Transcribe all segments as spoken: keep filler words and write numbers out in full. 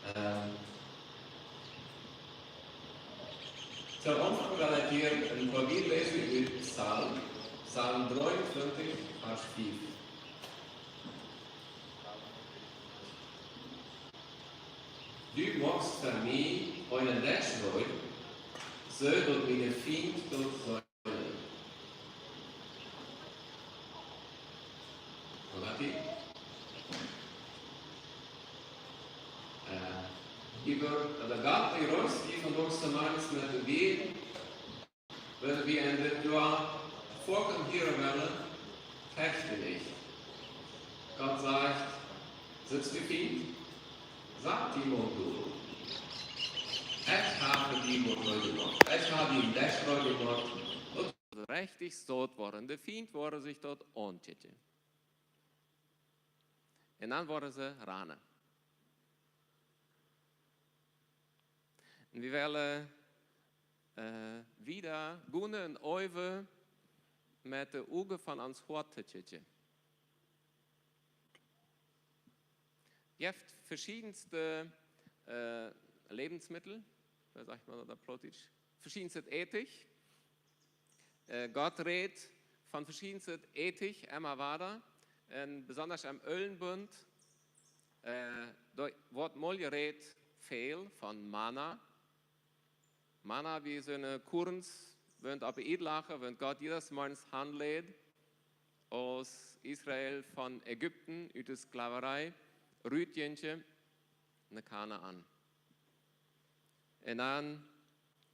Äh, Am Anfang well ekj hia een poa Bibelvarsch läsen ut Psalm, Psalm dreeuntwintich, Varsch fief. Du moakst fa mie eenen Desch reed, soo daut miene Fiend daut seenen. Matti? Äh, äwa, äwa Gott, dee rust, dee von ons zumeist met de Welt, wan wie en dit Joa foaken hieren wellen, fechten nich. Gott sajcht: Sitst du, Fiend? Sat die Mund, du. Ekj hab die Mund reed jemoakt. Ekj hab die een Desch reed jemoakt. Daut rechtich saut woaren. De Fiend woaren sikj daut aunkjikjen. Un dan woaren see rannen. Un wie wellen, äh, wieda gonen un äwen met de Uagen von ons Hoat to kjikjen. Jeft veschiedenste, äh, Lebensmittel, woo sajcht maun daut opp Plautdietsch? Veschiedenste Äten. Äh, Gott rät von veschiedenste Äten emma wada. Un besonda em Oolen Bunt, äh, doa woat mol jerät väl von Manna. Manna, wia soone Korns, waut opp de Ieed lach, waut Gott jieda Morjes hanleet, aus Israel von Ägipten, ut de Sklaverei, rutjinkj no Kanaan. Un dan,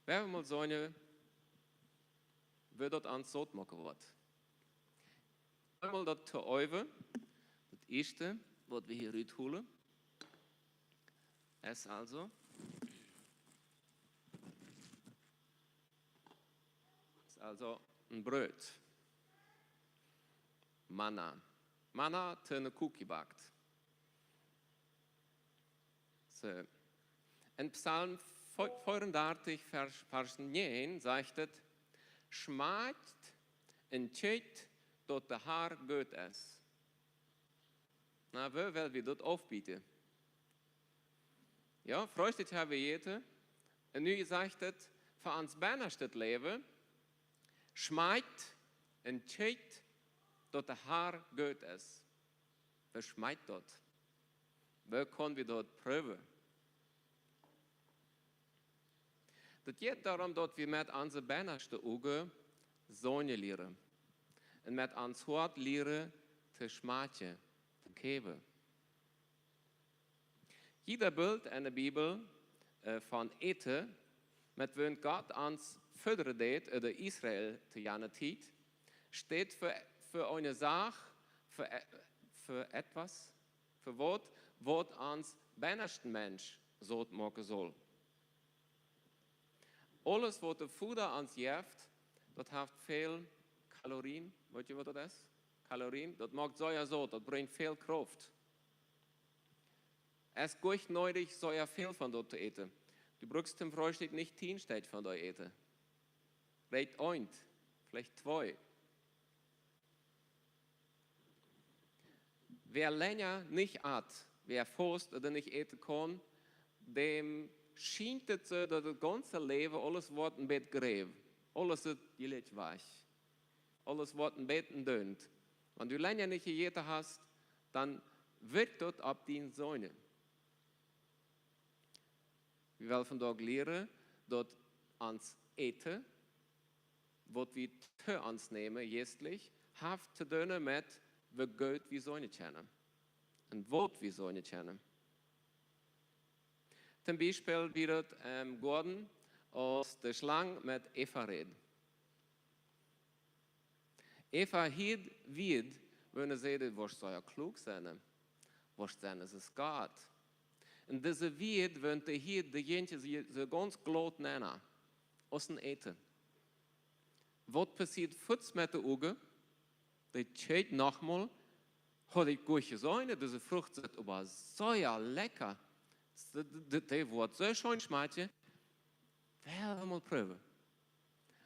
wan wie mol seenen, woo daut ons saut moaken woat. Eemol daut to äwen, daut ieeschte, waut wie hia rutholen, es aulsoo, es aulsoo een Broot. Manna. Manna, dee een Koakj backt. Soo. En Psalm vea-, veeaundartich, Varsch, Varsch näajen sajcht et: Schmakjt un kjikjt, daut de Herr goot es. Na, woo well wie daut aufbieten? Jo, Freestikj hab wie jejäten. Un nu sajcht et, fa ons bennastet Läwen: Schmakjt un kjikjt, daut de Herr goot es. Woo schmakjt daut? Woo kjenn wie daut proowen? Daut jeit doarom, daut wie met onse bennaschte Uagen seenen lieren. Un met ons Hoat lieren to schmakjen, to kjäwen. Jieda Bilt en de Bibel, äh, von Äten, met waut Gott ons föddren deed, äh, de Israel to jane Tiet, steit fa, fa eene Sach, fa e-, fa etwas, fa waut, waut ons bennaschten Mensch saut moaken saul. Aules, waut de Voda ons jeft, daut haft väl Kalorien. Weet jie, waut daut es? Kalorien, daut moakt sea saut, daut brinjt väl Krauft. Es goanich needich, sea väl von daut to äten. Du brukst toom Freestikj nich tieen Stäakj von daut äten. Rät eent, veleicht twee. Wäa lenja nich at, wäa faust ooda nich äten kaun, däm schient et soo, daut daut gaunze Läwen aules woat een bät gräw, aules es jlikj wajch, aules woat een bät dun. Wan du lenja nich jejäten hast, dan wirkjt daut opp diene Seenen. Wie wellen vondoag lieren, daut ons Äten, waut wie to ons nämen, jeistlich, haft to doonen met woo goot wie seenen kjennen. Un waut wie seenen kjennen. Toom Biespel wia daut em Goaden, aus de Schlang met Eva räd. Eva hieed Wieed, woo see säd: Du woascht sea kluak sennen, woascht sennen aus Gott. Un dise Wieed, woo dee hieed, dee jinkj soo, soo gaunz glaut nenn, aus een Äten. Waut passieet fuaz met de Uagen? Dee kjikjt nochmol, haud ekj goot jeseenen, dise Frucht sitt oba sea lekja. Dee, dee, dee woat soo scheen schmakjen. Well wie mol proowen.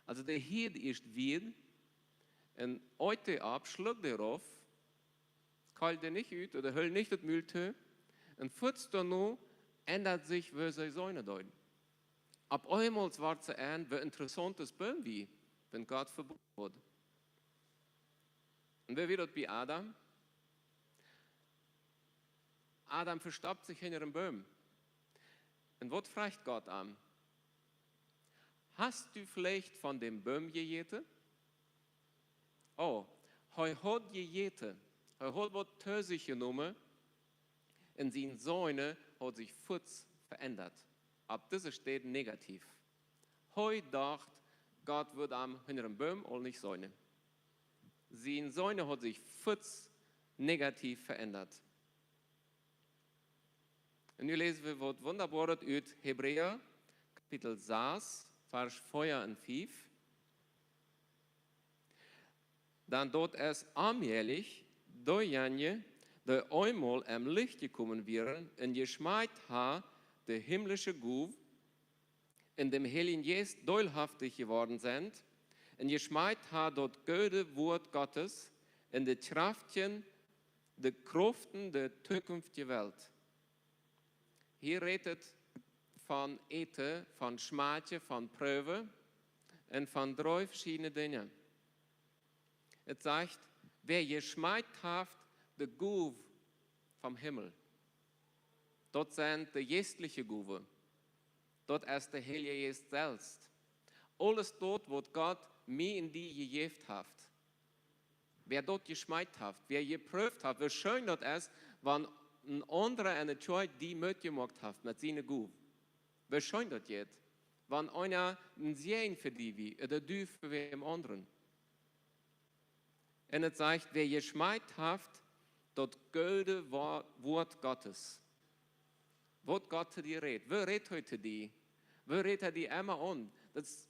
Aulsoo dee hieed ieescht Wieed un eet dee opp, schlukt dee rauf, kjald dee nich ut ooda hilt nich daut Mul too. Un fuaz doano endat sikj, woo see seenen deeden. Opp eemol wort see en, woo interessauntes Boom wia, wan Gott vebungen wort. Un woo wia daut bie Adam? Adam vestopt sikj hinja dän Boom. Un waut fruach Gott am? Hast du veleicht von däm Boom jejäten? Oh, hee haud jejäten. Hee haud waut to sikj jenomen. Un sien Seenen haud sikj fuaz veendat. Opp dise Städ negativ. Hee docht, Gott wudd am hinja dän Boom aul nich seenen. Sien Seenen haud sikj fuaz negativ veendat. Un nu läsen wie waut Wundaboaret ut Hebräa, Kapitel sas, Varsch vea un fief. Dan daut es aunmäajlich, deejanje, dee eemol em Licht jekomen wieren un jeschmakjt ha de himmlische Gow, en däm Heiljen Jeist deelhaftich jeworden sent, un jeschmakjt ha daut goode Wuat Gottes, en de Kjraften, de Kjraften de tokunftje Welt. Hia rät et von äten, von schmakjen, von proowen un von dree veschiedne Dinja. Et sajcht, wäa jeschmakjt haft de Gow vom Himmel. Daut sent de jeistliche Gowen. Daut es de Heilje Jeist selfst. Aules daut, waut Gott mie un die jejäft haft. Wäa daut jeschmakjt haft, wäa jeprooft haft, woo scheen daut es, wan een aundra enne Kjoakj die metjemoakt haft met siene Gow. Woo scheen daut jeit, wan eena een Säajen fa die wia, ooda du fa wäm aundren. Un et sajcht, wäa jeschmakjt haft daut goode Wa-, Wuat Gottes. Waut Gott to die rät. Woo rät hee to die? Woo rät hee die emma aun? Daut es,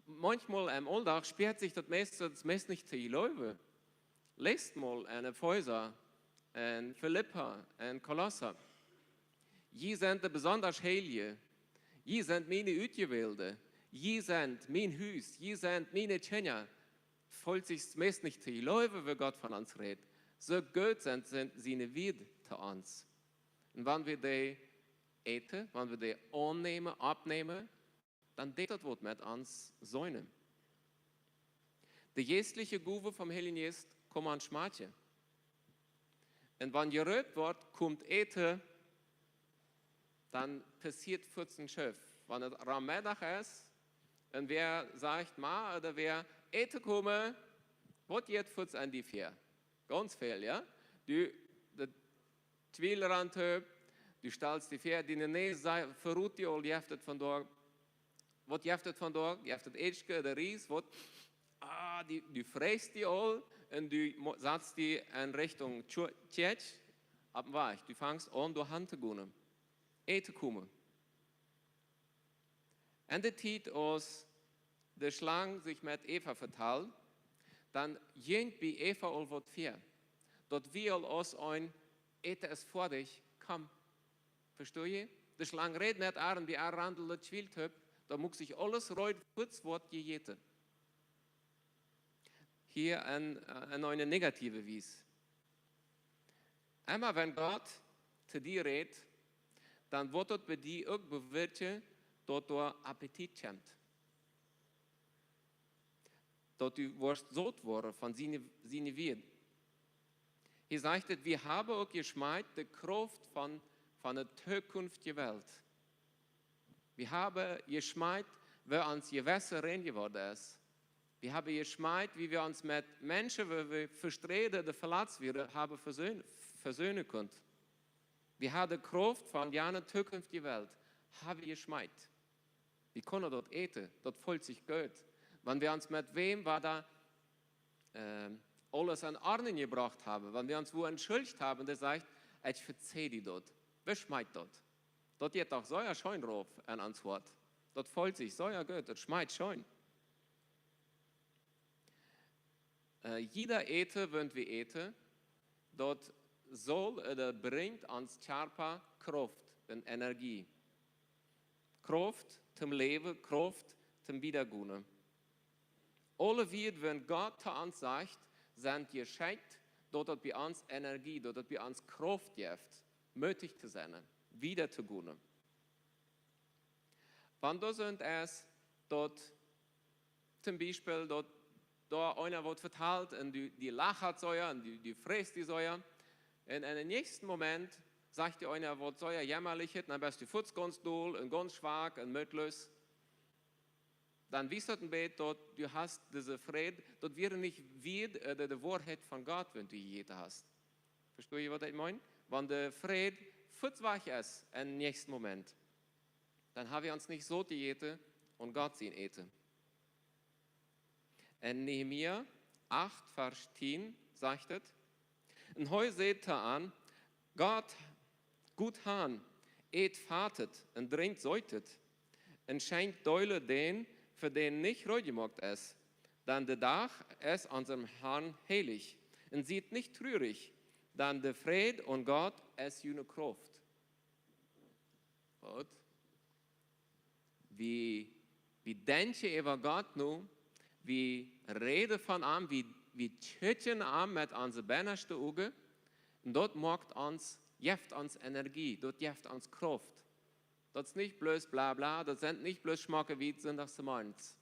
maunchmol em Auldach spieet sikj daut meist, daut es meist nich to jleewen. Läst mol en Efeesa, en Filippa, en Kolossa. Jie sent de besondasch Heilje. Jie sent miene Utjewälde. Jie sent mien Hus. Jie sent miene Kjinja. Felt sikj meist nich to jleewen, woo Gott von ons rät. Soo goot sent, sent siene Wieed to ons. Un wan wie dee äten, wan wie dee aunnämen, oppnämen, dan deit daut waut met ons Seenen. De jeistliche Gowen vom Heiljen Jeist komen aun schmakjen. Un wan jerät woat, kjemt Äten, dan passieet fuaz een Schuff. Wan et Ramadan es, un wäa sajcht, ma, ooda wäa Äten komen, waut jeit fuaz aun die vea? Gaunz väl, jo? Du, daut Twiel ran, du stalst die vea, diene Näs, verrot die aul, jeft et vondoag, waut jeft et vondoag? Jeft et Ätje, de Ries, waut? Ah, du, du freist die aul un du mo-, satst die en Richtunk Kjo-, Kjoakj, opp dän Wajch. Du fangst aun, doa han to gonen. Äten komen. En de Tiet, aus de Schlang sikj met Eva vetald, dan jinkj bie Eva aul waut vea. Daut wia aul aus een: Äten es foadich, komm. Vestoh jie? De Schlang rät met ar un bie ar randelt daut Twiel toop, dan mucht sikj aules reed, fuaz woat jejäten. Hia en, äh, en eene negative Wies. Emma wan Gott to die rät, dan woat daut bie die uk bewirkjen, daut doa Appetit kjemt. Daut du woascht saut woaren von siene, siene Wieed. Hia sajcht et, wie haben uk jeschmakjt de Krauft von, von de tokunftje Welt. Wie haben jeschmakjt, woo ons Jewessen rein jeworden es. Wie haben jeschmakjt, woo wie ons met Menschen, woo wie vesträden, de velatst wieren, haben vesöhnen, vesöhnen kunt. Wie haben de Krauft von jane tokunftje Welt, haben jeschmakjt. Wie kjennen daut äten, daut felt sikj goot. Wan wie ons met wäm wada, ähm, aules en Ordnunk jebrocht haben, wan wie ons wua entschuldicht haben, dee sajcht: Ekj vejäw die daut. Woo schmakjt daut? Daut jeit doch sea scheen rauf en ons Hoat. Daut felt sikj sea goot, daut schmakjt scheen. Äh, jieda Äten, wan wie äten, daut saul ooda brinjt ons Kjarpa Krauft un Energie. Krauft toom läwen, Krauft toom wiedagonen. Aule Wieed, wan Gott to ons sajcht, sent jeschekjt, daut daut bie ons Energie, daut daut bie ons Krauft jeft, mootich to sennen. wieda to gonen. Wan doa soont es, daut toom Biespel daut doa eena waut vetalt un du, die lachat sea un du, du freist die sea. Un en dän näakjsten Moment sajcht die eena waut sea jämmalichet, dan best du fuaz gaunz dol un gaunz schwak un mootloos. Dan wiest daut een bät daut du hast dise Fräd, daut wia nich wia, äh, de, de Woarheit von Gott, wan du jejäten hast. Vestoa jie waut ekj meen? Wan de Fräd fuaz wajch es en dän näakjsten Moment, dan ha wie ons nich saut jejäten un Gott sien Äten. En Nehemia acht, Varsch tieen sajcht et: Un hee säd to an: Gott, gut han, ät fatet un drinkjt seetet, un schenkjt Deelen dän, fa dän nich reed jemoakt es, dan de Dach es onsen Harn heilich, un siet nich trurich, dan de Fräd von Gott es june Krauft. Waut? Wie, wie denkjen äwa Gott nu, wie räden von am, wie, wie kjikjen am met onse bennaschte Uagen, un daut moakt ons, jeft ons Energie, daut jeft ons Krauft. Daut es nich bloos bla bla, daut sent nich bloos schmocke Wieed Sindachsmorjes.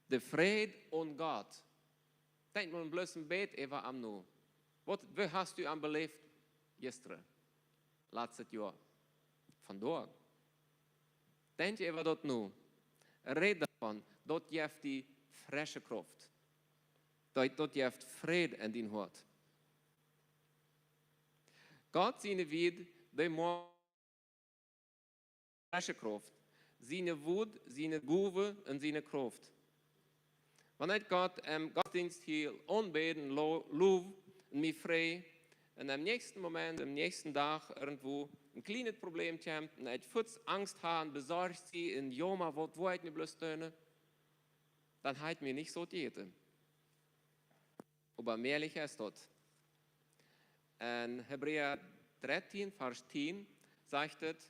De Fräd von Gott. Denkj mol bloos een bät äwa am no. Waut, woo hast du am beläft jistren, latstet Joa, vondoag? Denkj äwa daut no. Räd doavon, daut jeft die fresche Krauft. Daut, daut jeft Fräd en dien Hoat. Gott siene Wieed, dee moaken fresche Krauft. Siene Wuat, siene Gowen un siene Krauft. Wan ekj Gott em Gottesdienst hia aunbäd, lo-, low un mie frei, un em näakjsten Moment, em näakjsten Dach irjentwua een kjlienet Problem kjemt, un ekj fuaz Angst ha un besorcht sie un jauma, waut woa ekj nu bloos doonen, dan ha ekj mie nich saut jejäten. Oba mäajlich es daut. En Hebräa dartieen, Varsch tieen sajcht et: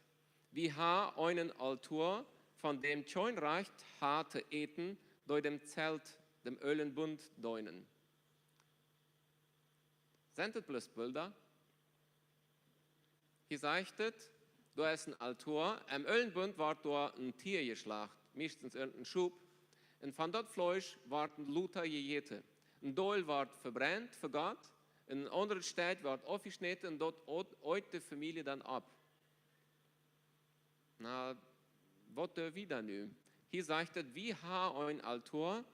Wie ha eenen Altoa, von däm kjeen Rajcht ha to äten, dee däm Zelt, däm oolen Bunt deenen. Sent et bloos Bilda? Hia sajcht et, doa es een Altoa, em oolen Bunt wort doa een Tia jeschlacht, mieeschtens een Schop, un von daut Fleesch wort een Lota jejäten. Een Deel wort vebrent fa Gott, un een aundret Stekj wort aufjeschnäden un daut eet, eet de Famielje dan opp. Na, waut doo wie dan nu? Hia sajcht et, wie ha een Altoa,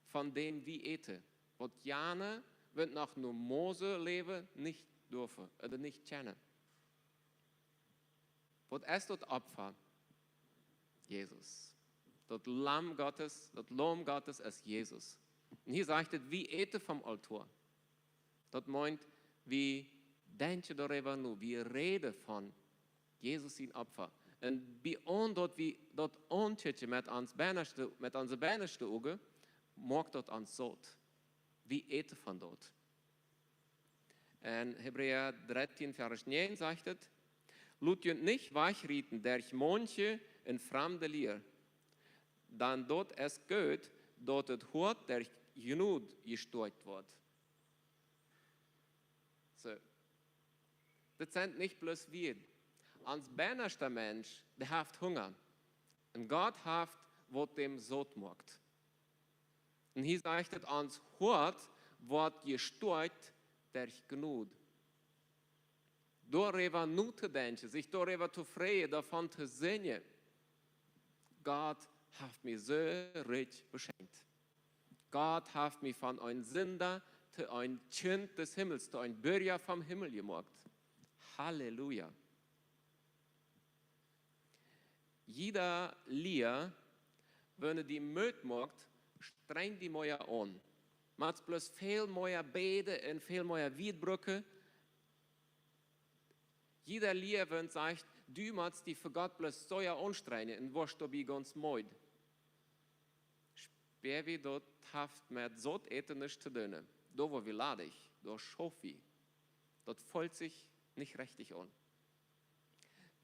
von däm wie äten, waut jane, wan noch no Mose läwen, nich durwen, ooda nich kjennen. Waut es daut Opfa? Jesus. Daut Lamm Gottes, daut Lamm Gottes es Jesus. Un hia sajcht et, wie äten vom Altoa. Daut meent, wie denkjen doaräwa no, wie räden von Jesus sien Opfa. Un bie aun daut wie daut aunkjikjen met ons bennaschte, met onse bennaschte Uagen, moakt daut ons saut. Wie äten von daut. En Hebräa dartieen, Varsch näajen sajcht et: Lot junt nich wajchrieten derch maunche un framde Lia, dan daut es goot, daut daut Hoat derch Jnod jestoakjt woat. Soo. Daut sent nich bloos Wieed. Ons bennaschter Mensch, dee haft Hunga. Un Gott haft, waut däm saut moakt. Un hia sajcht et, ons Hoat woat jestoakjt derch Jnod. Doaräwa notodenkjen, sikj doaräwa to freien, doavon to sinjen. Gott haft mie soo rikj beschenkt. Gott haft mie von een Sinda to een Kjint des Himmels, to een Birja vom Himmel jemoakt. Halleluja. Jieda Lia, wan et die Moot moakt, strenj die mea aun. Motst bloos väl mea bäden un väl mea Wieed brucken. Jieda Lia, wan et sajcht, du motst die fa Gott bloos sea aunstrenjen un woascht doabie gaunz meed. Späa wie, daut haft met saut äten nuscht to doonen. Doa woa wie ladich, doa schauf wie. Daut feelt sikj nich rechtich aun.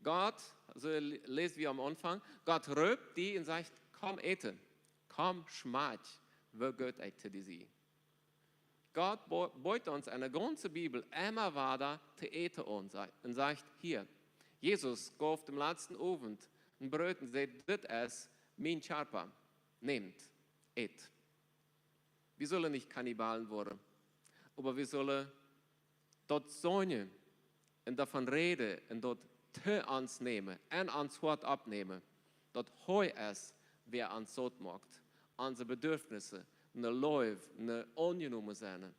Gott, soo läs wie aum Aunfank, Gott roopt die un sajcht: Komm äten, komm schmakj, woo goot ekj to die sie. Gott bo- boet ons enne gaunze Bibel emma wada to äten aun, sa- un sajcht hia, Jesus gauf dän latsten Owent een Broot un säd: "Dit es mien Kjarpa, nämt, ät." Wie sellen nich Kannibalen woaren, oba wie sellen daut seenen un doavon räden un daut to ons nämen un ons Hoat oppnämen, daut hee es, wäa ons saut moakt, onse Bedürfnisse, ne Leew, ne aunjenomen sennen.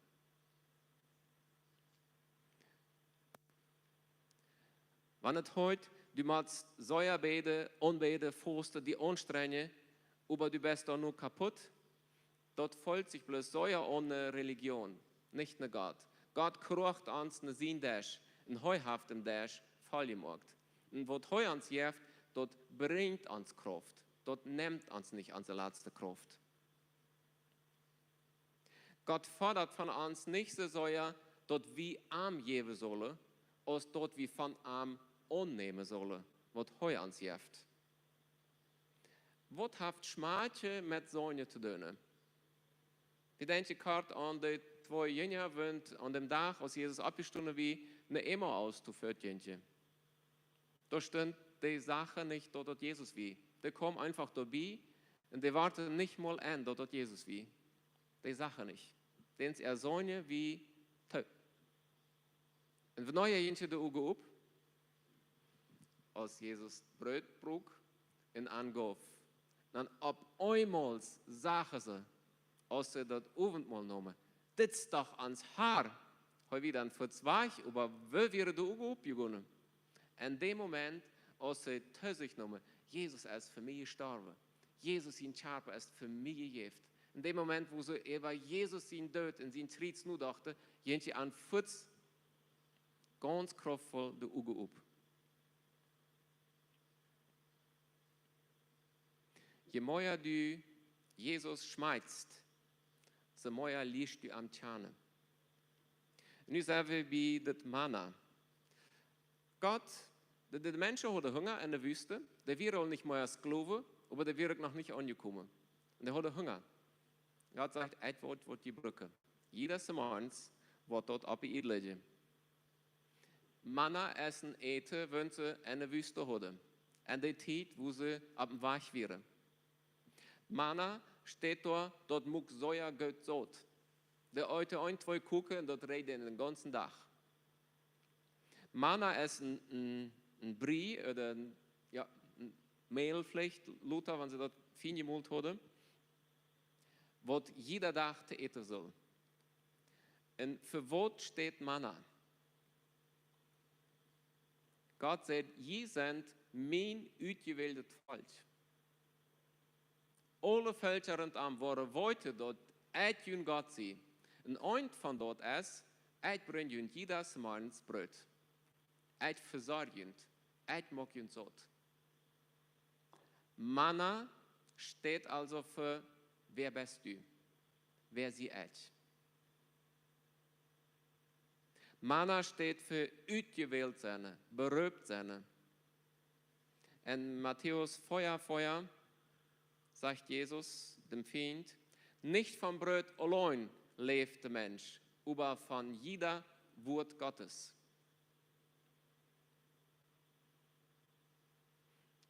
Wan et heet, du motst sea bäden, aunbäden, fausten, die aunstrenjen, oba du best doano kaputt, daut feelt sikj bloos sea aun ne Religion, nich no Gott. Gott kjricht ons no sien Desch un hee haft dän Desch voll jemoakt. Un waut hee ons jeft, daut brinjt ons Krauft. Daut nemt ons nich onse latste Krauft. Gott fodat von ons nich soo sea, daut wie am jäwen sellen, aus daut wie von am aunnämen sellen, waut hee ons jeft. Waut haft Schmakj met seenen to doonen? Wie denkjen kort aun de twee Jinja, waut aun däm Dach, aus Jesus oppjestonen wia, no Emmaus to Foot jinjen. Doa stunt dee sachen nich, daut daut Jesus wia. Dee kjeemen eefach doabie un dee wisten nich mol, daut daut Jesus wia. Dee sachen nich. Dän äa Sän wia toop. Un wanea jinjen de Uagen op? Aus Jesus Broot bruak un an gauf. Dan opp eemol sagen see, aus see daut Owentmol neemen: "Dit es doch ons Har." Hee wia dan fuaz wajch, oba woo wieren de Uagen opjegonen? En däm Moment, aus see to sikj neemen: "Jesus es fa mie jestorwen. Jesus sien Kjarpa es fa mie jejäft." En däm Moment, wua see äwa Jesus sien Doot un sien Kjriez nodochten, jinjen an fuaz gaunz kraftvoll de Uagen op. Je mea du Jesus schmakjst, soo mea lieescht du am kjanen. Nu sent wie bie daut Manna. Gott, de, de Menschen hauden Hunga enne Wüste, dee wieren aul nich mea Sklowen, oba dee wieren noch nich aunjekomen. Un dee hauden Hunga. Gott sajcht: "Ekj woa waut jebruken. Jieda Zemorjes woat daut opp de Ieed lijen." Manna es een Äten, waut see enne Wüste hauden. En dee Tiet, wua see oppem Wajch wieren. Manna steit doa, daut muak sea goot saut. Dee eeten een, twee Kuaken un daut rieekjt dän gaunzen Dach. Manna es een, een, een Brie, ooda een, jo, een Mäl veleicht, lota, wan see daut fien jemolt hauden, waut jieda Dach to äten sull. Un fa waut steit Manna? Gott sajcht: "Jie sent mien utjewäldet Volkj. Aule Velkja runtom woaren weeten, daut ekj jun Gott sie. Un eent von daut es, ekj brinj junt jieda Zemorjes Broot. Ekj vesorj junt. Ekj moak junt saut." Manna steit aulsoo fa: Wäa best du? Wäa sie ekj? Manna steit fa utjewält sennen, beroopt sennen. En Matäus vea vea sajcht Jesus däm Fient: "Nich von Broot auleen läft de Mensch, oba von jieda Wuat Gottes."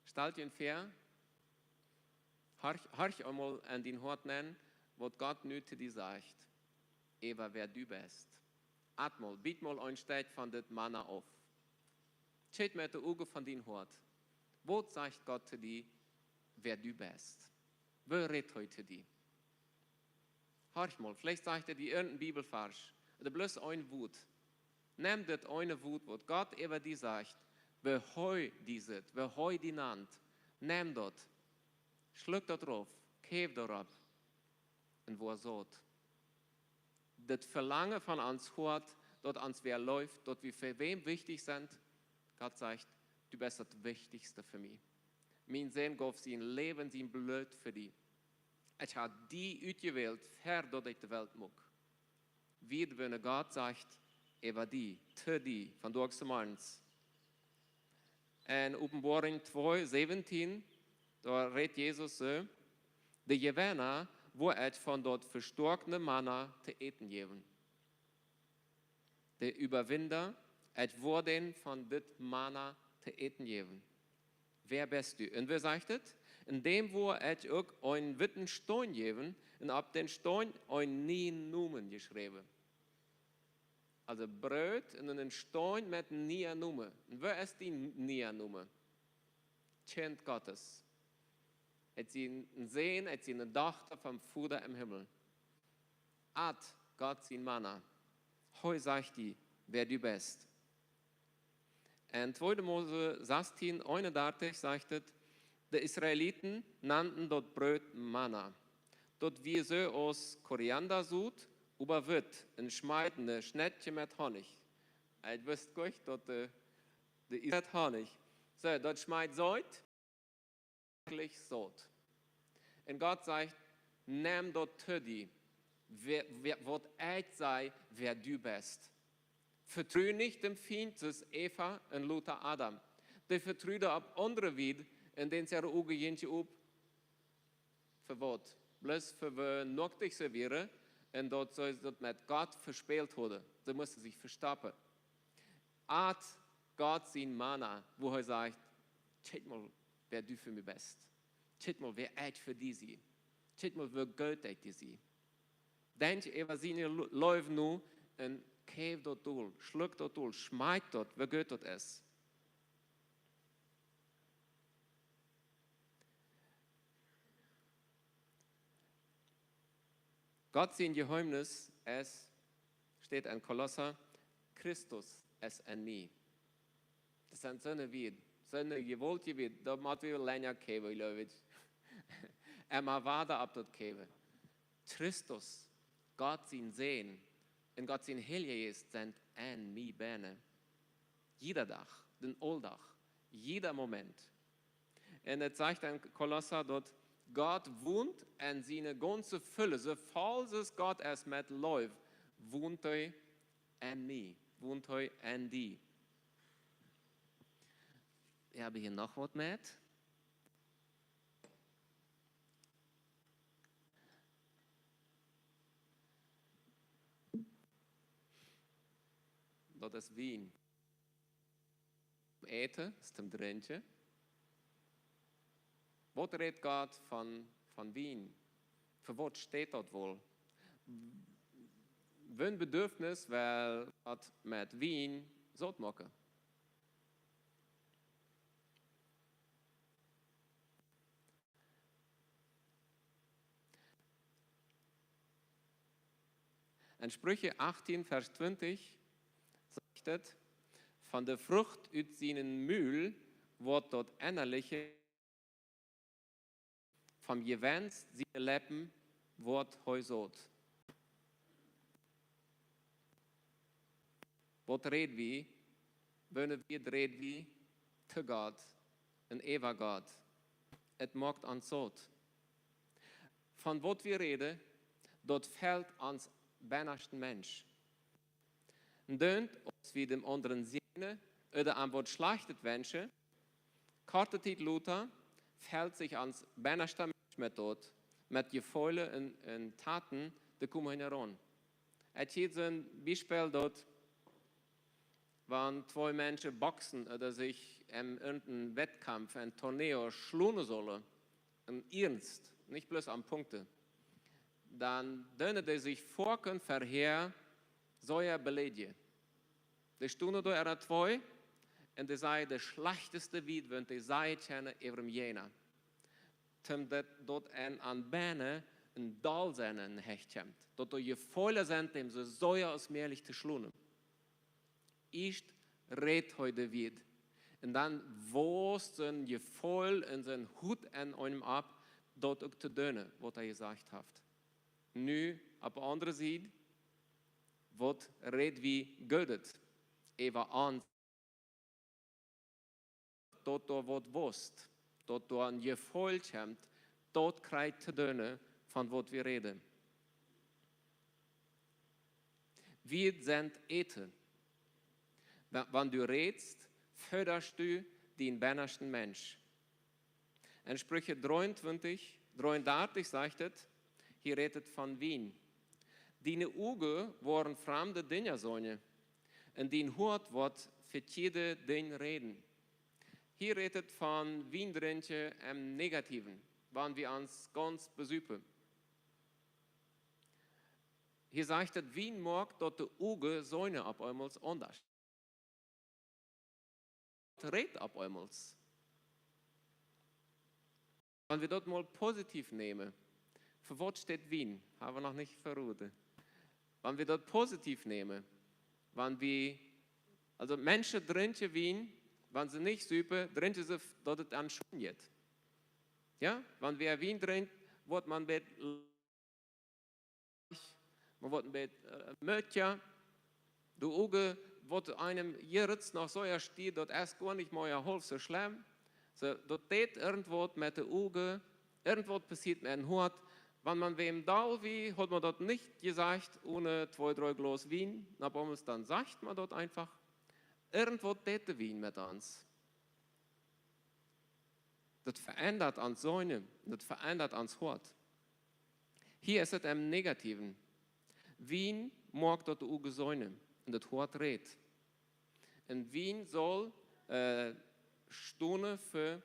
Stal die väa, horch, horch eemol en dien Hoat nenn, waut Gott nu to die sajcht, äwa wäa du best. Atmol, biet mol een Stekj von dit Manna auf. Kjikj met de Uagen von dien Hoat. Waut sajcht Gott to die, wäa du best? Woo rät hee to die? Horch mol, veleicht sajcht hee die een Bibelvarsch, ooda bloos een Wuat. Nem dit eene Wuat, waut Gott äwa die sajcht, woo hee die sitt, woo hee die nant. Nem daut, schluck daut rauf, kjikj doaropp, un woa saut. Daut Velangen von ons Hoat, daut ons wäa leeft, daut wie fa wäm wichtich sent, Gott sajcht: "Du best daut Wichtichste fa mie. Mien Sän gauf sien Läwen, sien Bloot fa die. Ekj hab die utjewält, ver daut ekj de Welt muak." Wie woaren, Gott sajcht äwa die, to die, vondoag zemorjes. En Openboarunk twee säwentieen, doa rät Jesus soo: "De Jewenna woa ekj von daut vestoakte Manna to äten jäwen." de Überwinder, ekj woa dän von dit Manna to äten jäwen. Wäa best du? Un wäa sajcht et? Un däm woa ekj uk eenen witten Steen jäwen, un opp dän Steen eenen nieen Nomen jeschräwen. Also Broot un een Steen met een nieen Nomen. Un wäa es dee niee Nomen? Kjint Gottes. Et sie een Sän, et sie eene Dochta vom Voda em Himmel. At Gott sien Manna. Hee sajcht die, wäa du best. En tweede Mose sastien eenendartich sajcht et: De Israeliten nanden daut Broot Manna, daut wia soo aus Koriandasoot, oba witt, un schmeeten een Schnettkje met Honnich. Ekj wist goanich, daut de, de Is-, met Honnich. Soo, daut schmeet seet, werkjlich saut. Un Gott sajcht: Nem daut to die, wäa, wäa, waut ekj saj, wäa du best. Vetru nich däm Fient, soo aus Eva un lota Adam. Dee vetruden opp aundre Wied, un dän äare Uagen jinjen op fa waut? Bloos fa woo noaktich see wieren, un daut see daut met Gott vespält hauden. See musten sikj vestoppen. At Gott sien Manna, wua hee sajcht: Kjikj mol, wäa du fa mie best. Kjikj mol, wäa ekj fa die sie. Kjikj mol, woo goot ekj die sie. Denkj äwa siene Lu-, Leew no un kjäw daut dol, schluck daut dol, schmakj daut, woo goot daut es. Gott sien Jeheemnis es, steit en Kolossa: Christus es en mie. Daut sent soone Wieed, soone jewaultje Wieed, daut mott wie lenja kjikjen, jleew ekj. Emma wada opp daut kjikjen. Christus, Gott sien Sän, un Gott sien Heilja Jeist sent en mie bennen. Jieda Dach, dän Auldach, jieda Moment. Un et sajcht en Kolossa, daut Gott wont en siene gaunze Fult, soo voll aus Gott es met Leew, wont hee en mie, wont hee en die. Wie haben hia noch waut met. Daut es Wien. Äten es toom Drinkjen. Waut rät Gott von, von Wien? Fa waut steit daut woll? Woo een Bedürfnis well Gott met Wien saut moaken? En Sprüche achttien, Varsch twintich sajcht et: Von de Frucht ut sienen Mul woat daut Ennaliche, vom Jewenst siene Leppen woat hee saut. Waut räd wie, woone Wieed räd wie to Gott un äwa Gott? Et moakt ons saut. Von waut wie räden, daut felt ons bennaschten Mensch. Un dan, aus wie däm aundren säajnen ooda am waut Schlajchtet wenschen, korte Tiet lota felt sikj ons bennaschten Mensch met daut, met Jefeelen un, un Taten, dee komen hinjaraun. Ekj hia soon Biespel daut, wan twee Menschen boxen ooda sikj en irjenteen Wettkampf, en Torneo schlonen sellen, em Iernst, nich bloos aum Punkten, dan doonen dee sikj foaken verhäa sea beleidijen. Dee stonen doa, äare twee, un dee sajen daut schlajchteste Wieet, waut dee sajen kjennen äwa däm Jäajna. Toom daut, daut an, an bennen een Dolsennen enhäa kjemt. Daut doa Jefeelen sent, däm soo sea aus mäajlich to schlonen. Ieescht rät hee de Wieed. Un dan wausst soon Jefeel un soon Hut en eenem opp, daut uk to doonen, waut hee jesajcht haft. Nu, opp de aundre Sied, waut räd wie Goodet äwa ons, daut doa waut wausst, daut doa een Jefeel kjemt, daut kjricht to doonen von waut wie räden. Wieed sent Äten. Wa-, wan du rätst, foodascht du dän bennaschten Mensch. En Sprüche dreeuntwintich, dreeundartich sajcht et, hia rät et von Wien: Diene Uagen woaren framde Dinja seenen, Un dien Hoat woat fa jieda Dinj räden. Hia rät et von Wien drinkjen em Negativen, wan wie ons gaunz besupen. Hia sajcht et, Wien moakt, daut de Uagen seenen opp eemol aundasch. Rät opp eemol. Wan wie daut mol positiv nämen, fa waut steit Wien? Haben wie noch nich verroden. Wan wie daut positiv nämen, wan wie, aulsoo Menschen drinkjen Wien, wan see nich supen, drinkjen see, daut et an scheen jeit. Jo, wan wäa Wien drinkjt, woat maun bät maun woat een bät, äh, moodja. De Uagen woat eenem jie ritzt noch soo sea stiet, daut es goanich mea haulf soo schlemm. Soo, daut deit irjentwaut met de Uagen, irjentwaut passieet met een Hoat. Wan maun wäm doll wia, haud maun daut nich jesajcht, one twee, dree Glaus Wien. Un opp eemol dan sajcht maun daut eefach. Irjentwaut deit de Wien met ons. Daut veendat ons Seenen, daut veendat ons Hoat. Hia es et em Negativen. Wien moakt, daut de Uagen seenen un daut Hoat rät. Un Wien saul, äh, stonen fa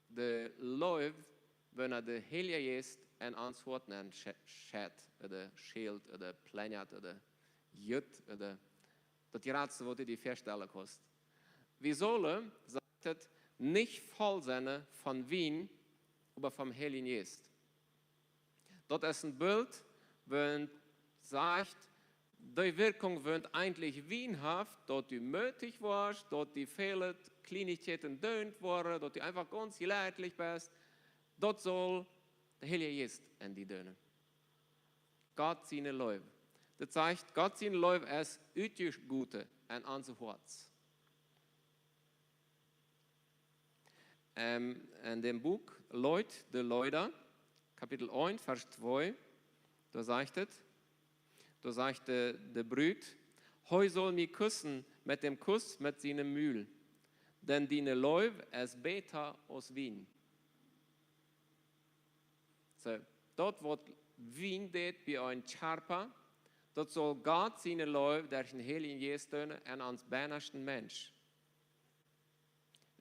de Leew, wan de Heilje Jeist en ons Hoat nenn sche-, schett, ooda schält, ooda plenjat, ooda jut, ooda daut jratste, waut du die väastalen kaust. Wie sellen, sajcht et, nich voll sennen von Wien, oba vom Heiljen Jeist. Daut es een Bilt, waut sajcht, dee Wirkjunk, waut eejentlich Wien haft, daut du moodich woascht, daut die väle Kjleenichkjeiten doonen woaren, daut du eefach gaunz jeleidlich best, daut saul de Heilje Jeist en die doonen. Gott siene Leew. Daut sajcht, Gott siene Leew es utjegoten en onse Hoaten. Ähm, en däm Buak Leut, de Leida, Kapitel eent, Varsch twee, doa sajcht et, doa sajcht de, de Brut: "Hee saul mie kussen met däm Kuss met sienem Mul, dan diene Leew es bäta aus Wien." Soo, daut waut Wien deit bie een Kjarpa, daut saul Gott siene Leew derch dän Heiljen Jeist doonen en ons bennaschten Mensch.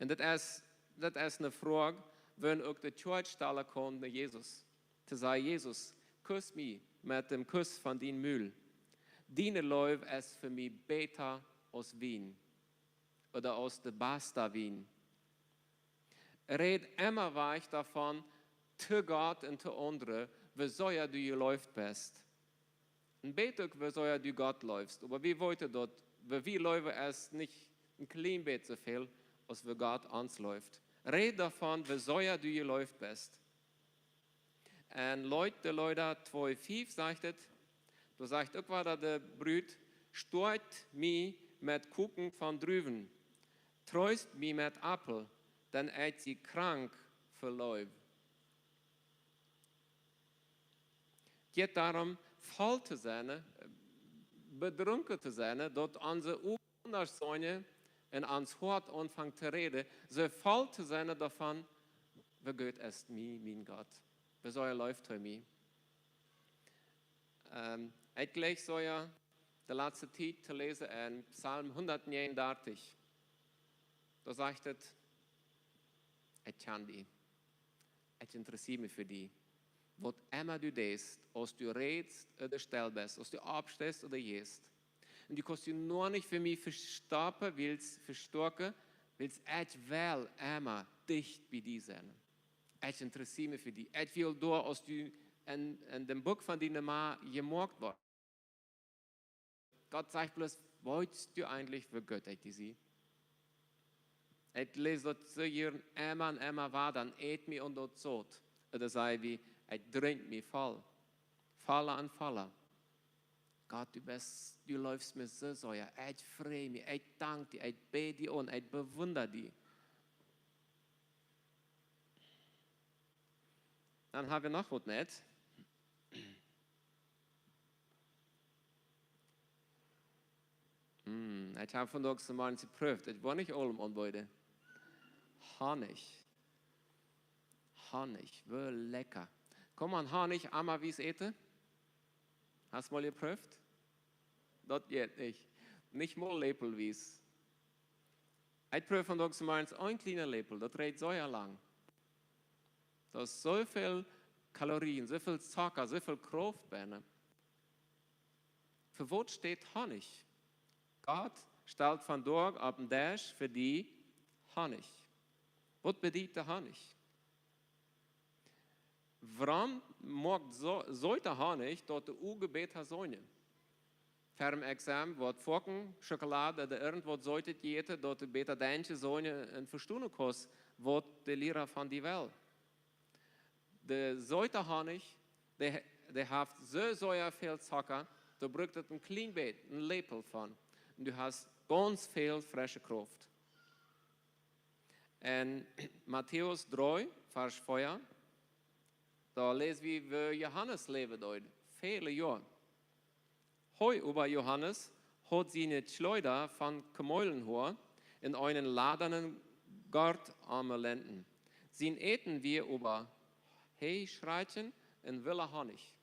Un daut es, daut es eene Froag, waut uk de Kjoakj stalen kaun no Jesus. To sajen: "Jesus, kuss mie met däm Kuss von dien Mul. Diene Leew es fa mie bäta aus Wien, ooda aus de basta Wien." Räd emma wajch doavon, to Gott un to aundre, woo sea du jeleeft best. Un bät uk, woo sea du Gott leefst. Oba wie weeten daut, woo wie leewen, es nich een kjlien bät soo väl, aus woo Gott ons leeft. Räd doavon, woo sea du jeleeft best. En Leut, de Leida twee fief sajcht et, doa sajcht uk wada de Brut: "Stoakj mie met Koken von Druwen, treest mie met Aupel, dan ekj sie krank fa Leew." Jeit doarom, voll to sennen, bedrunken to sennen, daut onse Uagen aundasch seenen un ons Hoat aunfangt to räden, soo voll to sennen doavon, woo goot es mie, mien Gott. Woo sea leeft hee mie. Ähm, ekj jleich sea, de latste Tiet to läsen en Psalm hundatnäajenundartich. Doa sajcht et: "Ekj kjan die. Ekj interessia mie fa die. Waut emma du deist, aus du rätst ooda stell best, aus du oppsteist ooda jeist. Un du kaust die noch nich fa mie vestoppen, wiels vestoaken, wiels ekj well emma dicht bie die sennen. Ekj interessia mie fa die. Ekj well doa, aus du en, en däm Buak von diene Ma jemoakt woascht." Gott sajcht bloos: "Weetst du eejentlich, woo goot ekj die sie?" Ekj läs daut soo jieren emma un emma wada, dan ät mie aun daut saut. Ooda saj wie: "Ekj drinkj mie voll. Volla un volla. Gott, du best, du leefst mie soo sea. Ekj frei mie, ekj dank die, ekj bäd die aun, ekj bewunda die." Dan hab wie noch waut met. Mm, ekj hab vondoag soo mau jeprooft. Ekj woa nich aulem aunbeeden. Honich. Honich, woo lekja. Kaun maun Honich emma wies äten? Hast mol jeprooft? Daut jeit nich. Nich mol läpelwies. Ekj proow vondoag zemorjes een kjliena Läpel, daut rieekjt soo lang. Daut es soo väl Kalorien, soo väl Zocka, soo väl Krauft bennen. Fa waut steit Honnich? Gott stalt vondoag opp dän Desch fa die Honnich. Waut bediet de Honnich? Wuarom moakt soo, soota Honnich daut de Uagen bäta seenen? Fa een Examen, waut foaken Schokolad ooda irjent waut Sootet jejäten, daut du bäta denkjen, seenen un vestonen kaust, waut de Liera von die well. De soota Honnich, dee, dee haft soo, soo väl Zocka, doa brukt et een kjlien bät, een Läpel von. Un du hast gaunz väl frische Krauft. En Matäus dree, Varsch vea, doa läs wie, woo Johanes läwen deed, väle Joa. Hee oba, Johanes, haud siene Kjleeda von Kameelenhoa un eenen ladenen Gort om de Lenden. Sien Äten wia oba Heischrätjen un willa Honnich.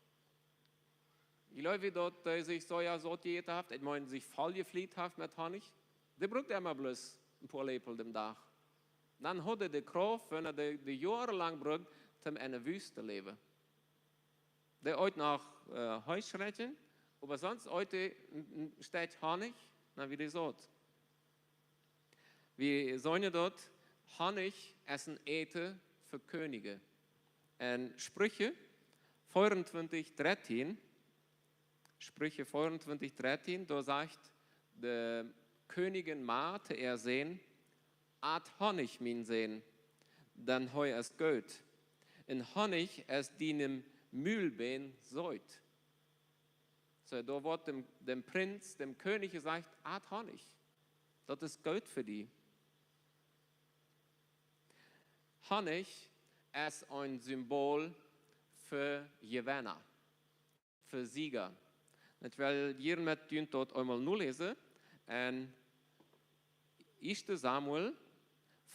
Jleew jie daut hee sikj soo, jo, soo jejäten haft? Ekj meen, sikj voll jefliet haft met Honnich. Dee brukt emma bloos een poa Läpel dän Dach. Dan haud hee de Krauft, wan hee dee, dee joarelang brukt, om enne Wüste to läwen. Dee eet noch, äh, Heischrätjen, oba sonst eet hee een, een Stekj Honnich, dan wia hee saut. Wie seenen daut Honnich es een Äten fa Kjennichs. En Spricha vea un twintich dartieen, Spricha vea un twintich dartieen, doa sajcht de Kjennich Maa to äa Sän: "At Honnich, mien Sän, dan hee es goot. Un Honnich es dien Mulbän seet." Soo, doa woat däm, däm Prinz, däm Kjennich jesajcht: "At Honnich. Daut es goot fa die." Honnich es een Symbol fa Jewenna, fa Siega. Ekj well hia met junt daut eemol noläsen. En ieeschte Samuel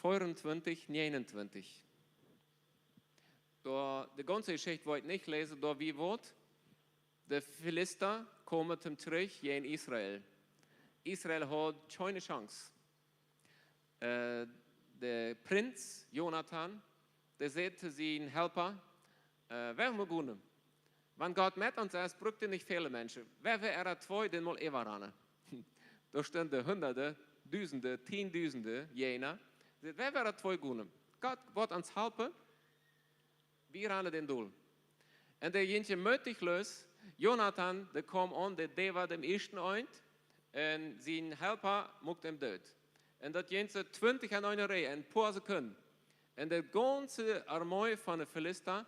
vea un twintich, näajen un twintich. Doa, de gaunze Jeschicht woa ekj nich läsen, doa wia waut. De Filista komen tom Kjrich jäajen Israel. Israel haud kjeene Chance. Äh, de Prinz Jonatan, dee säd to sienen Helpa: "Äh, wie motten gonen. Wan Gott met ons es, brukt hee nich väle Menschen. Wie woaren twee, dee mol äwaranen." Doa stunden Hunderte, Dusende, Tiendusende Jäajna. Säd: "Wie woaren twee gonen. Gott woat ons halpen. Wie ranen dän dol." Un dee jinkj mootich loos. Jonatan, dee kjeem aun, dee, dee wia dän ieeschten eent. Un sien Helpa muak am doot. Un daut jinkj soo twintich aun eene Rieej, en poa Sekunden. Un de gaunze Armee von de Filista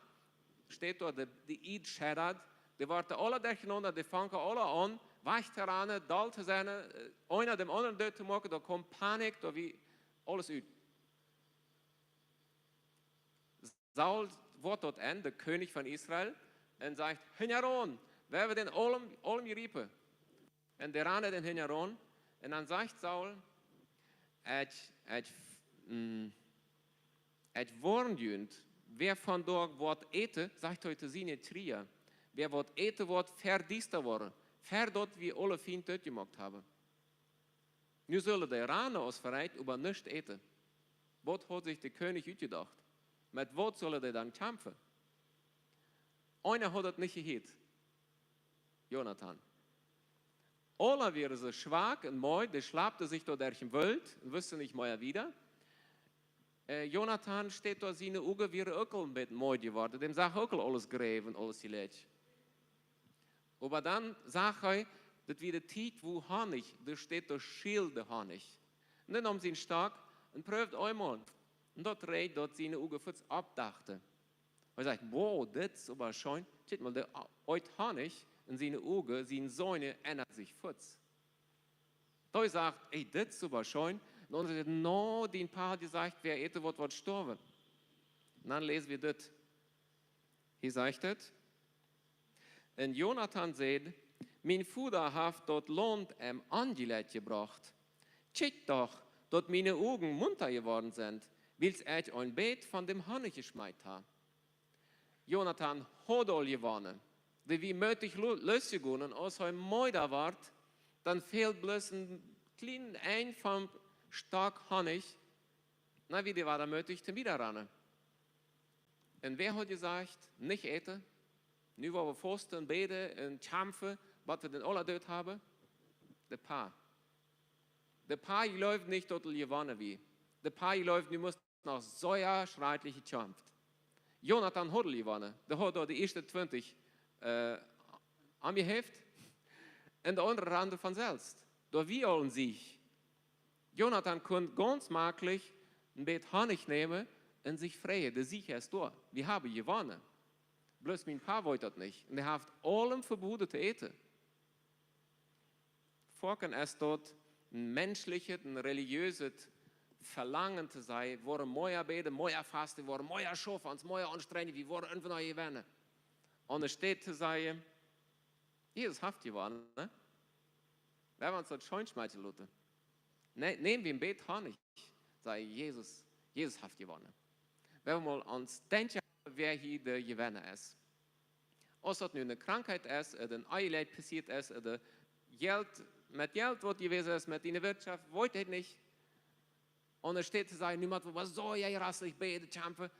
steit doa, de, de Ieed scheddat. Dee woaren aula derchenaunda, dee fangen aula aun wajch to ranen, doll to sennen, äh, eena dän aundren doot to moaken, doa kjemt Panik, doa wia aules ut. Saul woat daut en, de Kjennich von Israel, un sajcht: "Hinjaraun, wie woaren dän aulem, aulem jriepen." Un dee ranen dän hinjaraun, un dan sajcht Saul: "Ekj, ekj, mm, ekj woarn junt, wäa vondoag woat äten", sajcht hee to siene Kjrieeja, "wäa woat äten, woat ver diesta woaren, ver daut wie aule Fiend dootjemoakt haben." Nu sullen dee ranen aus verrekjt, oba nuscht äten. Waut haud sikj de Kjennich utjedocht? Met waut sullen dee dan kjamfen? Eena haud daut nich jehieet. Jonatan. Aula wieren see schwak un meed, dee schlapten sikj doa derch dän Woolt un wisten nich mea wieda. Äh, Jonatan steit doa, siene Uagen wieren uk aul een bät meed jeworden. Däm sach uk aul aules gräw un aules jlikj. Oba dan sach hee, daut wia de Tiet, wua Honnich, doa steit, doa schield de Honnich. Un dan neem hee sienen Stock un proowd eemol. Un daut rieekjt, daut siene Uagen fuaz oppdochten. Hee sajcht: "Wow, dit es oba scheen. Kjikj mol, dee eet Honnich." Un siene Uagen, siene Seenen endren sikj fuaz. Hee sajcht: "Ey, dit es oba scheen." Un dan sajcht hee: "No, dien Pa haud jesajcht, wäa äten woat, woat stoawen." Un dan läs wie dit. Hia sajcht et: "Un Jonatan säd: Mien Voda haft daut Launt em Onjlekj jebrocht. Kjikj doch, daut miene Uagen munta jeworden sent, wiels ekj een bät von däm Honnich jeschmeet ha." Jonatan haud aul jewonnen. Dee wia mootich lo-, loosjegonen, un aus hee meeda wort, Dan fält bloos een kjlien Enj vom Stock Honnich. Na, wie dee wada mootich toom wieda rannen. Un wäa haud jesajcht, nich äten? Nu woa wie fausten un bäden un kjamfen, bat wie dän aula doot haben. De Pa. De Pa jleewd nich, daut et jewonnen wia. De Pa jleewd, nu mott noch sea schrakjlich jekjamft. Jonatan haud jewonnen. Dee haud doa de ieeschte twintich äh, aunjehäft. Un de aundre randen von selfst. Doa wia aul een Sieg. Jonatan kunn gaunz maklich een bät Honnich nämen un sikj freien. De Sieg es doa. Wie haben jewonnen. Bloos mien Pa weet daut nich. Un hee haft aulem veboden to äten. Foaken es daut een menschlichet, een relijeeset Velangen to sajen, wie woaren mea bäden, mea fausten, wie woaren mea schaufen, ons mea aunstrenjen, wie woaren irjentwann jewennen. Aune Städ to sajen, Jesus haft jewonnen, ne? Wie haben ons daut scheen schmakjen loten. Nä, näm wie een bät Honnich, sajen, Jesus, Jesus haft jewonnen. Wie haben mol ons denkjen, wäa hia de Jewenna es. Aus daut nu eene Krankheit es, ooda een Onjlekj passieet es, ooda Jelt, met Jelt waut jewast es, met diene Wirtschaft, weet ekj nich. Aune Städ to sajen, nu mott wie soo, jo, jraslich bäden, kjamfen.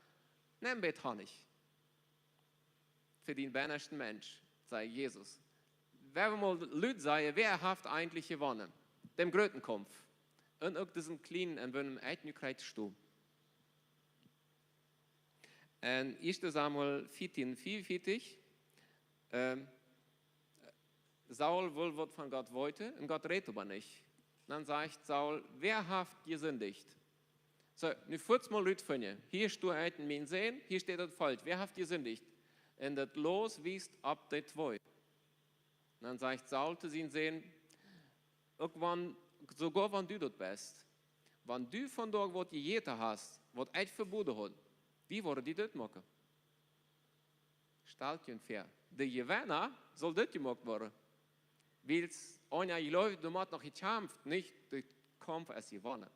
Näm een bät Honnich. Fa dän bennaschten Mensch, sajcht Jesus. Wie haben mol Lud sajen, wäa haft eejentlich jewonnen? Dän grooten Kaumf. Un uk disen kjlienen, aun wäm ekj nu krakjt sto. En ieeschte Samuel vieetieen, vieeunvieetich, ähm, Saul well waut von Gott weeten un Gott rät oba nich. Dan sajcht Saul, wäa haft jesindicht? Soo, nu foats mol Lud finjen. Hia steit een mien Sän, hia steit daut Volkj. Wäa haft jesindicht? Un daut Loos wiest opp dee twee. Dan sajcht Saul to sienen Sän, uk wan, soogoa wan du daut best, wan du vondoag waut jejäten hast, waut ekj veboden haud, wie woaren die doot moaken. Stalt junt väa, de Jewenna saul doot jemoakt woaren. Wiels eena jleeft, doa mott noch jekjamft, nich, de Kaumf es jewonnen.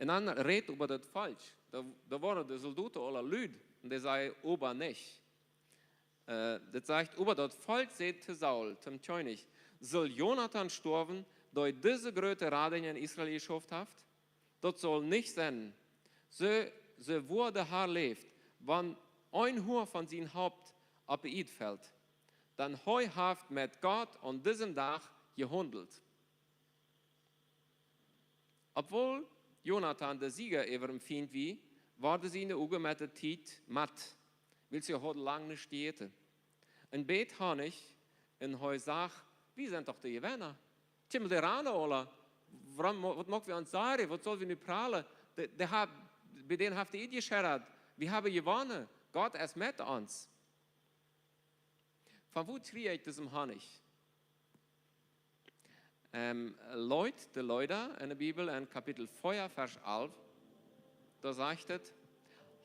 Un dan rät oba daut Volkj, doa, doa wieren de Soldoten aula lud, un dee säden oba nich. Äh, daut sajcht, oba daut Volkj säd to Saul, toom Kjennich, saul Jonatan stoawen, dee dise groote Radinj en Israel jeschauft haft? Daut saul nich sennen. Soo, soo woa de Har läft, wan een Hoa von sien Haupt opp de Ieed felt, dan hee haft met Gott aun disem Dach jehaundelt. Obwohl Jonatan de Sieja äwa dän Fient wia, worden siene Uagen met de Tiet mat, wiels hee haud lang nich jejäten. Een bät Honnich, un hee sach, wie sent doch de Jewenna. Kjikj mol, dee rannen aula. Wuarom, waut moak wie ons Sorjen? Waut sell wie nu pralen? Dee, dee ha-, bie dän haft de Ieed jeschedat. Wie haben jewonnen. Gott es met ons. Von wua kjrie ekj disen Honnich? Ähm, Leet, de Leet en de Bibel, en Kapitel vea, Varsch alf, doa sajcht et: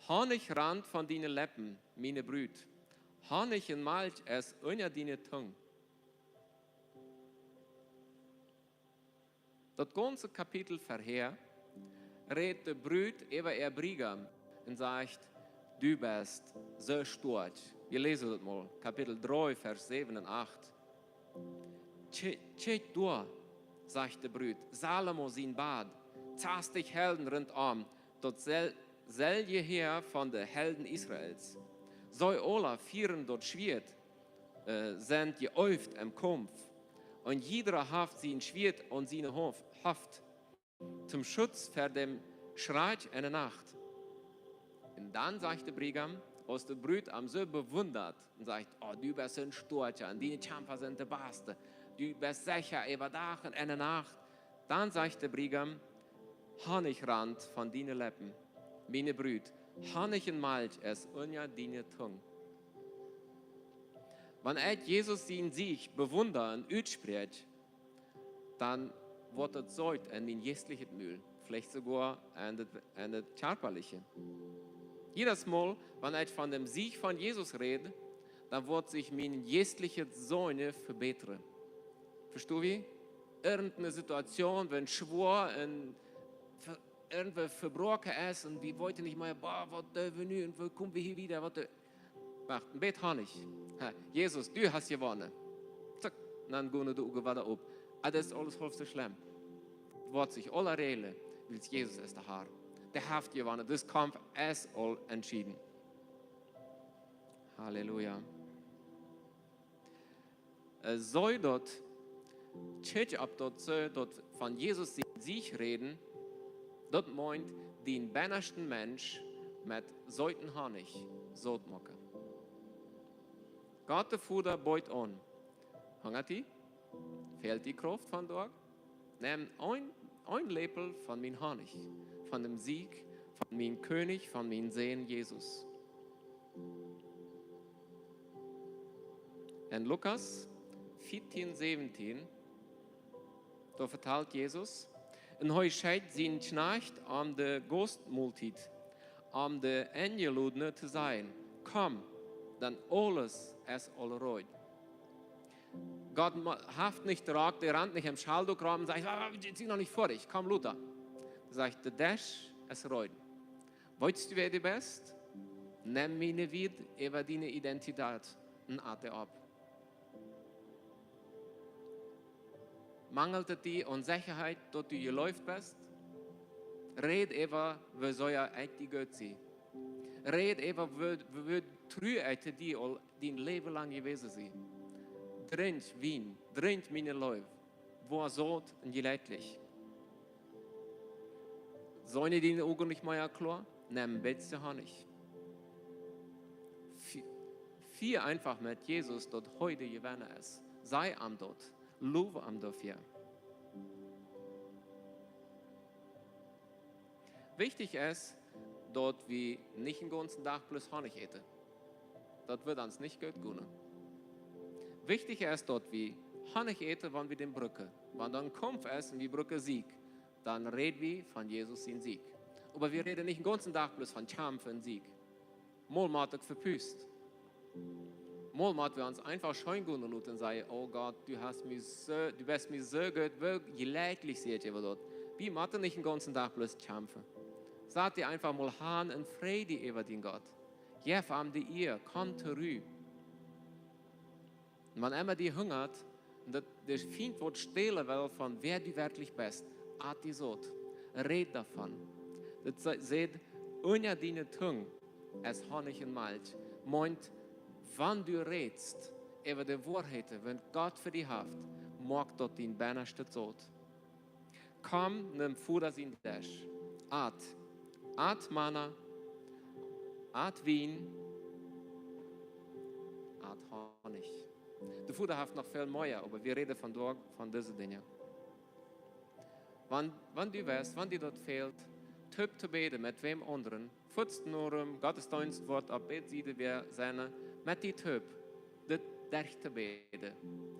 Honnich rant von diene Leppen, miene Brut. Honnich un Malkj es unja diene Tung. Daut gaunze Kapitel verhäa rät de Brut äwa äa Briegaum un sajcht: Du best soo stoakj. Wie läsen daut mol, Kapitel dree, Varsch säwen un acht. Kjikj, kjikj doa, sajcht de Brut, Salomo sien Bad, sastich Helden runtom, daut sel-, selwje Häa von de Helden Israels. See aula fieren daut Schwieet, äh, sent jeeeft em Kaumf. Un jieda haft sien Schwieet aun siene Hof-, Heft, toom Schutz ver däm Schrakj en de Nacht. Un dan sajcht de Briegaum, aus de Brut am soo bewundat un sajcht: Oh, du best een Stoakja, un diene Kjamfa sent de baste. Du best secha äwa Dach un en de Nacht. Dan sajcht de Briegaum: Honnich rant von diene Leppen, miene Brut. Honnich un Malkj es unja diene Tung. Wan ekj Jesus sien Sieg bewunda un utspräakj, dan woat daut Solt en mien jeistlichet Mul, veleicht soogoa en daut, en daut kjarpaliche. Jiedet Mol, wan ekj von däm Sieg von Jesus räd, dan woat sikj mien jeistlichet Sennen vebätren. Vestonen wie? Irjenteene Situation, wan schwoa un ve-, irjentwua vebroaken es un wie weeten nich mea, boah, waut doo wie nu un woo komen wie hia wieda, waut doo-, wacht, een bät Honnich. Ha, Jesus, du hast jewonnen. Zack. un dan gonen de Uagen wada op. Ah, daut es aules haulf soo schlemm. Woat sikj aules räajlen, wiels Jesus es de Herr. Dee haft jewonnen. Dis Kaumf es aul entschieden. Halleluja. Äh, soo daut, kjikj opp daut soo, daut von Jesus sien Sieg räden, daut meent dän bennaschten Mensch met seeten Honich saut moaken. Gott de Voda bieet aun. Hungat die? Fält die Krauft vondoag? Nemm een, een Läpel von mien Honich, von däm Sieg, von mien Kjennich, von mien Sän Jesus. En Lukas vieetieen säwentieen, doa vetalt Jesus, un hee schekjt sienen Kjnajcht om de Gaustmoltiet, om de Enjelodne to sajen: "Komm, dan aules es aul reed." Gott ma-, haft nich Drock, dee rant nich em Schaldock rom un sajcht: "Ah, wie sent noch nich foadich, komm lota." Dee sajcht: "De Desch es reed. Weetst du, wäa du best? Nemm miene Wieed äwa diene Identität un at dee opp." Mangelt et die aun Sechaheit, daut du jeleeft best? Räd äwa, woo sea ekj die goot sie. Räd äwa, woo, woo, woo tru ekj die aul dien Läwen lang jewast sie. Drinkj Wien, drinkj miene Leew. Woa saut un jlikjlich. Sent diene Uagen nich mea kloa? Nemm een bät Honich. Fia-, fia eenfach met Jesus, daut hee de Jewenna es. Saj am daut. Low am doafäa. Wichtich es, daut wie nich dän gaunzen Dach bloos Honich äten. Daut woat ons nich goot doonen. Wichtich es, daut wie Honich äten, wan wie dän brucken. Wan doa een Kaumf es un wie brucken Sieg, dan räd wie von Jesus sien Sieg. Oba wie räden nich dän gaunzen Dach bloos von Kjamf un Sieg. Mol mott ekj vepust. Mol mott wie ons eenfach scheen gonen loten un sajen: "O Gott, du hast mie soo, du best mie soo goot, woo jlikjlich sie ekj äwa daut." Wie motten nich dän gaunzen Dach bloos kjamfen. Sat die eenfach mol han un frei die äwa dän Gott. Jeff am de Ea, komm to Ru. Un wan emma die hungat, un daut de Fient woat stälen well von wäa du werkjlich best, at die saut. Räd doavon. Daut se-, sajcht: "Unja diene Tung es Honich un Malkj." Meent, wan du rätst äwa de Woarheit, waut Gott fa die haft, moakt daut dien bennastet saut. Komm, nemm Voda sien Desch. At. At Manna. At Wien. At Honich. De Voda haft noch väl mea, oba wie räden vondoag von dise Dinja. Wan, wan du weetst, wan die daut fält, toop to bäden met wäm aundren, fuaz no däm Gottesdeenst woat opp beid Sieden wäa sennen, met die toop, dit derch to bäden,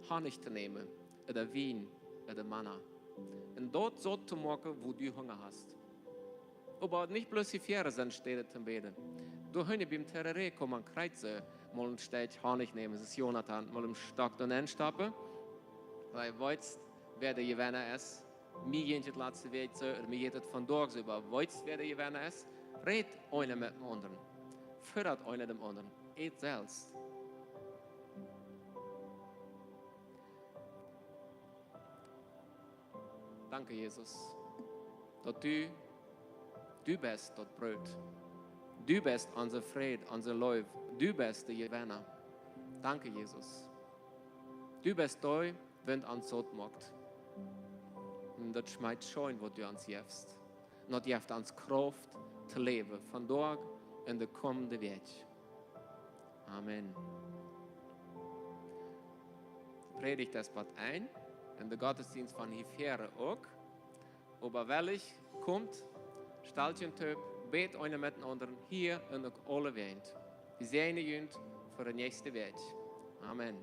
Honich to nämen, ooda Wien, ooda Manna. Un daut saut to moaken, wua du Hunga hast. Oba nich bloos hia väa sent Städen to bäden. Doa hinjen biem Tereré kaun eena krakjt soo mol een Stekj Honich nämen, soo aus Jonathan, mol een Stock doa nenstoppen. Wiels weetst, wäa de Jewenna es. Mie jinkj et latste Wäakj soo, ooda mie jeit et vondoag soo, oba weetst, wäa de Jewenna es? Räd eena met dän aundren. Foddat eena dän aundren. Ät selfst. Danke, Jesus, daut du, du best daut Broot. Du best onse Fräd, onse Leew. Du best de Jewenna. Danke, Jesus. Du best dee, waut ons saut moakt. Un daut schmakjt scheen, waut du ons jefst. Un daut jeft ons Krauft to läwen, vondoag un de komende Wäakj. Amen. Prädicht es bie ons un de Gottesdeenst von hia väa uk. Oba wellich, komt, stalt junt toop, bät eena met dän aundren hia un uk aulewäajen. Wie seenen junt fa de näakjste Wäakj. Amen.